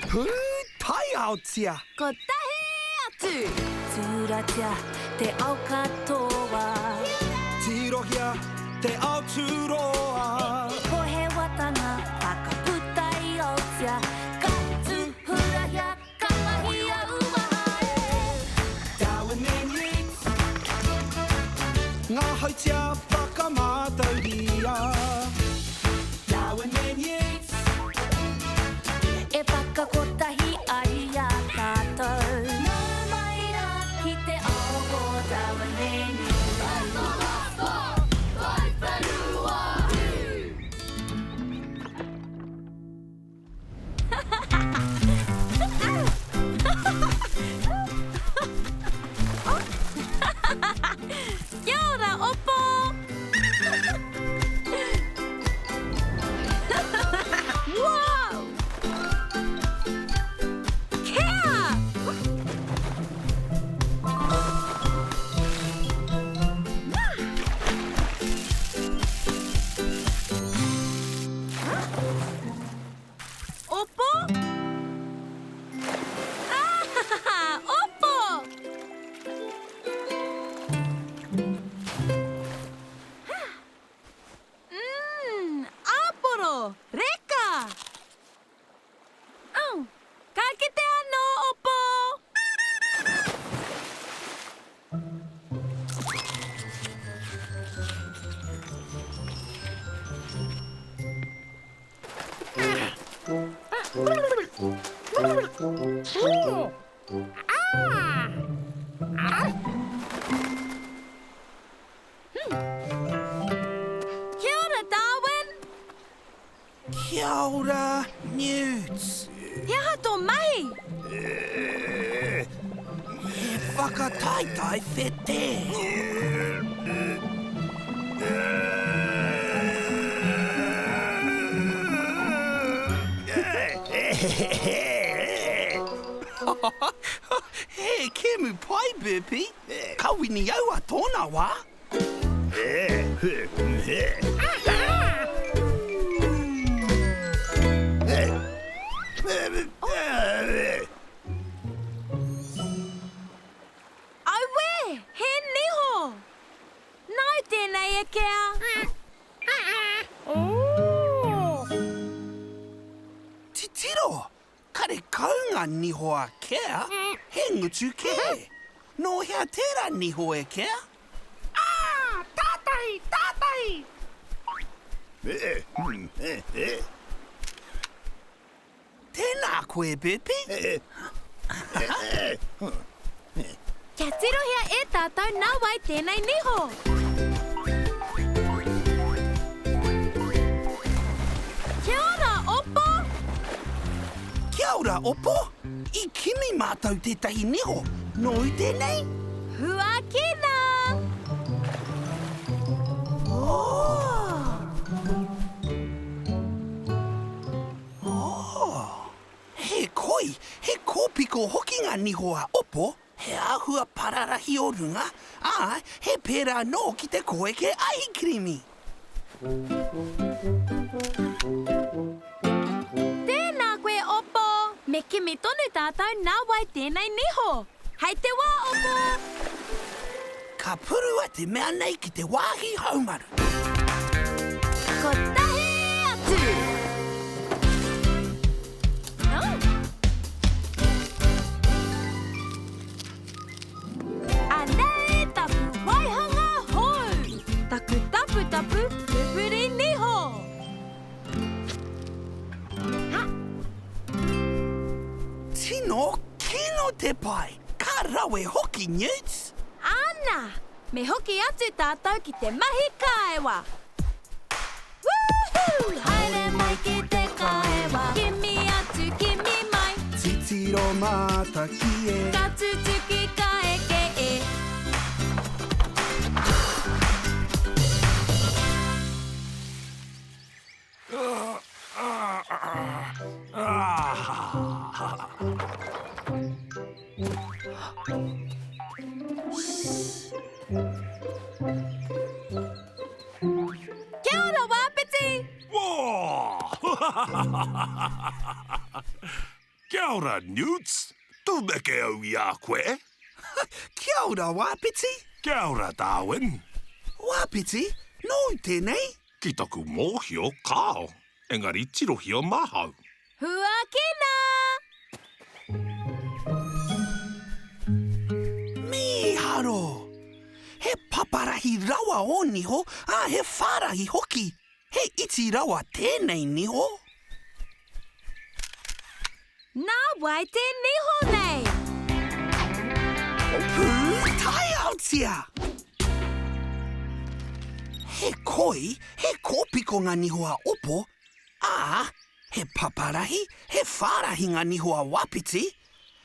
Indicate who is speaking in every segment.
Speaker 1: Pūtaiaotia!
Speaker 2: Kotahi atu!
Speaker 3: Tūratia te ao katoa.
Speaker 1: Tirohia te ao tūroa.
Speaker 3: Pohewatanga whakaputa i Aotea. Ka tūhurahia, ka mahia uaha e.
Speaker 1: Darwin and Yeats. Ngā hautia whakamātauria. Darwin and Yeats.
Speaker 3: E whakakotahi ai i a tātou. Nau mai rā ki te ao o Darwin and Yeats.
Speaker 2: Kia ora, Opo! Wow! Kea! Opo? Ah, Opo! Mmm, āporo, reka! Oh, ka kite anō, Opo! Kia ora, Darwin!
Speaker 1: Kia ora, Newts!
Speaker 2: He aha tō mahi?
Speaker 1: He whakataetae whetē. He kēmu pai, Burpee. Ka wini au a tōna wā.
Speaker 2: Auē, he niho! Nāu tēnei e Kea!
Speaker 1: Titiro! Karekau ngā niho a Kea, he ngutu kē. Nō hea tērā niho e Kea?
Speaker 4: Ā, tātahi, tātahi!
Speaker 1: Tēnā koe, Burpee.
Speaker 2: Kia tirohia e tātou nā wai tēnei niho. Kia ora, Opo!
Speaker 1: Kia ora, Opo! I kimi mātou tētahi niho. Nōu tēnei?
Speaker 2: Huakina!
Speaker 1: Oh! Oh! He koi, he kōpiko hoki ngā niho a Opo, he āhua pararahi o runga, ā, he pērā anō ki te kōeke ahikirimi.
Speaker 2: Tēnā koe, Opo! Me kimi tonu tātou nā wai tēnei niho. Hei te wā, Opo!
Speaker 1: Ka purua te mea nei ki te wāhi haumaru.
Speaker 2: Kotahi atu! Anei taku waihanga hou! Taku taputapu pupuri niho! Ha!
Speaker 1: Tino kino te pai! Ka rawe hoki, Newts!
Speaker 2: Ana! Me hoki atu tātou ki te mahi kāewa! Woohoo! Haere mai ki te kāewa! Kimi atu, kimi mai!
Speaker 1: Titiro mātaki e.
Speaker 2: Ka tutuki, ka eke e. Kia ora, Wāpiti!
Speaker 5: Kia ora, Newts! Tumeke au i a koe!
Speaker 1: Kia ora, Wāpiti!
Speaker 5: Kia ora, Darwin!
Speaker 1: Wāpiti, nōu tēnei?
Speaker 5: Ki taku mōhio, kāo. Engari tirohia māhau.
Speaker 2: Huakina!
Speaker 1: Mīharo! He paparahi rawa ō niho, ā, he whārahi hoki. He iti rawa tēnei niho.
Speaker 2: Nā wai te niho nei?
Speaker 1: Pūtaiaotia! He koi, he kōpiko ngā niho a Opo, ā, he paparahi, he whārahi ngā niho a Wapiti.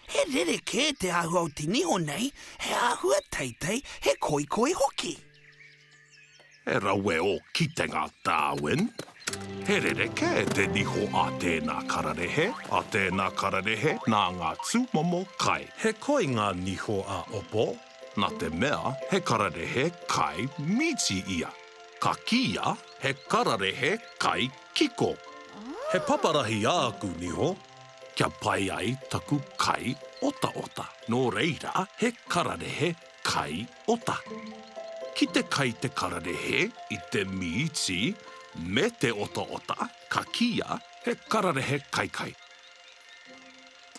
Speaker 1: He rerekē te āhua o te niho nei, he āhua teitei, he koikoi hoki.
Speaker 5: He rawe ō kitenga, Darwin. He rerekē te niho a tēnā kararehe, a tēnā kararehe nā ngā tūmomo kai. He koi ngā niho a Opo, nā te mea he kararehe kai mīti ia. Ka kīia he kararehe kai kiko. He paparahi āku niho kia pai ai taku kai otaota. Nō reira, he kararehe kai ota. Ki te kai te kararehe i te mīti me te otaota, ka kīia he kararehe kaikai.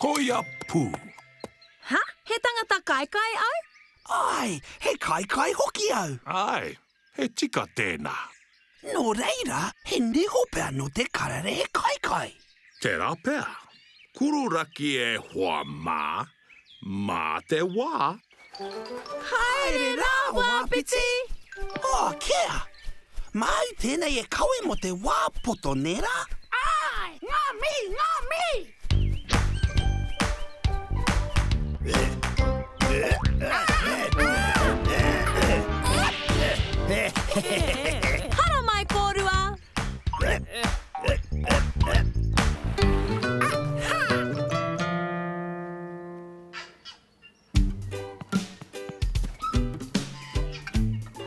Speaker 5: Koia pū!
Speaker 2: Ha? He tangata kaikai au?
Speaker 1: Āe, he kaikai hoki au.
Speaker 5: Āe, he tika tēnā.
Speaker 1: Nō reira, he niho pea nō te kararehe kaikai.
Speaker 5: Tērā pea. Kururaki e hoa mā, mā te wā.
Speaker 2: Haere rā, Wāpiti!
Speaker 1: Oh, kia! Māu tēnei e kawe mō te wā poto, nē rā?
Speaker 4: Āe, ngā mihi, ngā mihi!
Speaker 2: Haramai kōrua!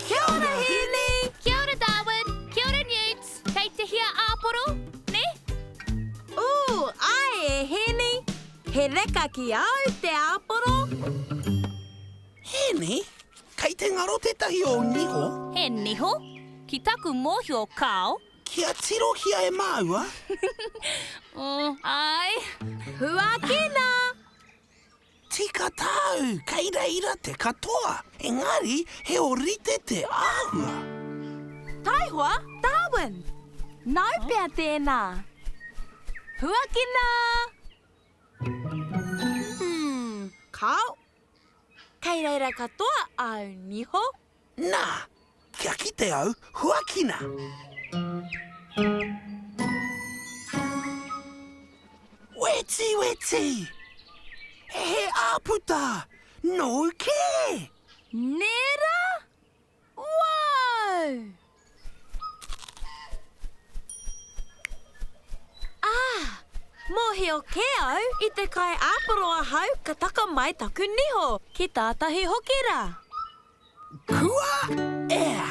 Speaker 2: Kia ora, Hēni!
Speaker 3: Kia ora, Darwin! Kia ora, Newts! Kei te hia āporo, nē?
Speaker 2: Ooh, āe e Hēni! He reka ki a au te āporo!
Speaker 1: Hēni, kei te ngaro tētahi o ō niho?
Speaker 3: He niho? Ki taku mōhio, kāo.
Speaker 1: Kia tirohia e māua?
Speaker 3: Oh, āe.
Speaker 2: Huakina!
Speaker 1: Tika tāu, kei reira te katoa, engari he orite te āhua.
Speaker 2: Taihoa, Darwin! Nāu pea tēnā. Huakina! Hmm, kāo. Kei reira katoa āu niho.
Speaker 1: Nā, kia kite au, huakina! Weti, weti! He āputa! Nōu kē!
Speaker 2: Nē rā? Wow! Ah! Mōhio kē au, i te kai āporo ahau ka taka mai taku niho, ki tātahi hoki rā.
Speaker 1: Kua ea!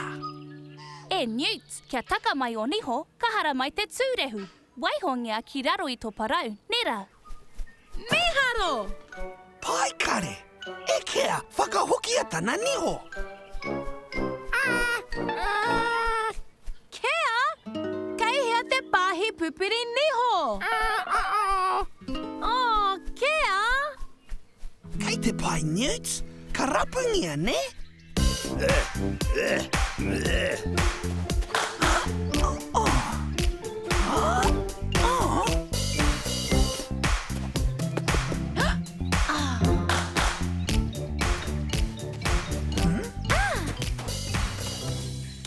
Speaker 3: E Newt, kia taka mai o niho, ka haramai te tūrehu. Waihongia ki raro i to parau, ne ra?
Speaker 2: Miharo!
Speaker 1: Pai kare! E kea, whakahokia tana niho!
Speaker 2: Kea! Kei hea te pāhi pupuri niho? Oh, Kea!
Speaker 1: Kei te pai Newt, ka rapungia, nē?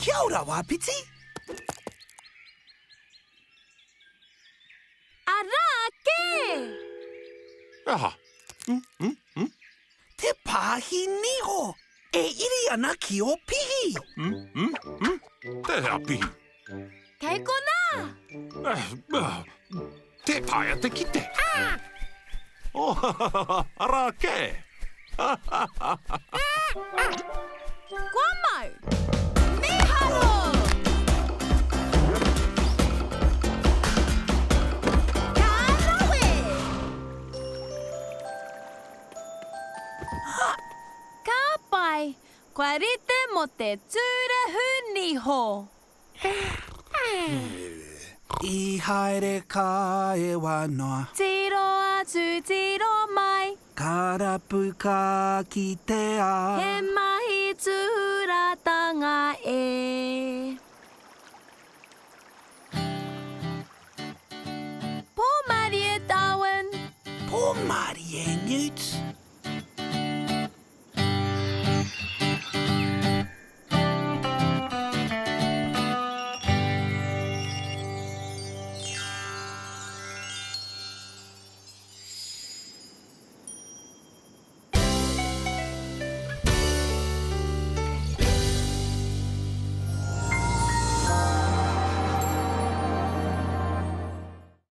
Speaker 1: Kia ora, Wāpiti!
Speaker 2: Arā kē!
Speaker 5: Aha!
Speaker 1: Te pāhi niho! E iri ana ki ō pihi!
Speaker 5: Tēhea pihi?
Speaker 2: Kei konā!
Speaker 5: Tē taea te kite! Oh, arā kē!
Speaker 2: Kua mau! Mīharo! Ka rawe! Kua rite mō te tūrehu niho.
Speaker 1: I haere ka ewa noa.
Speaker 2: Tiro atu, tiro mai.
Speaker 1: Ka rapu ka kitea.
Speaker 2: He mahi tūhuratanga e. Pō marie, Darwin.
Speaker 1: Pō marie, Newt.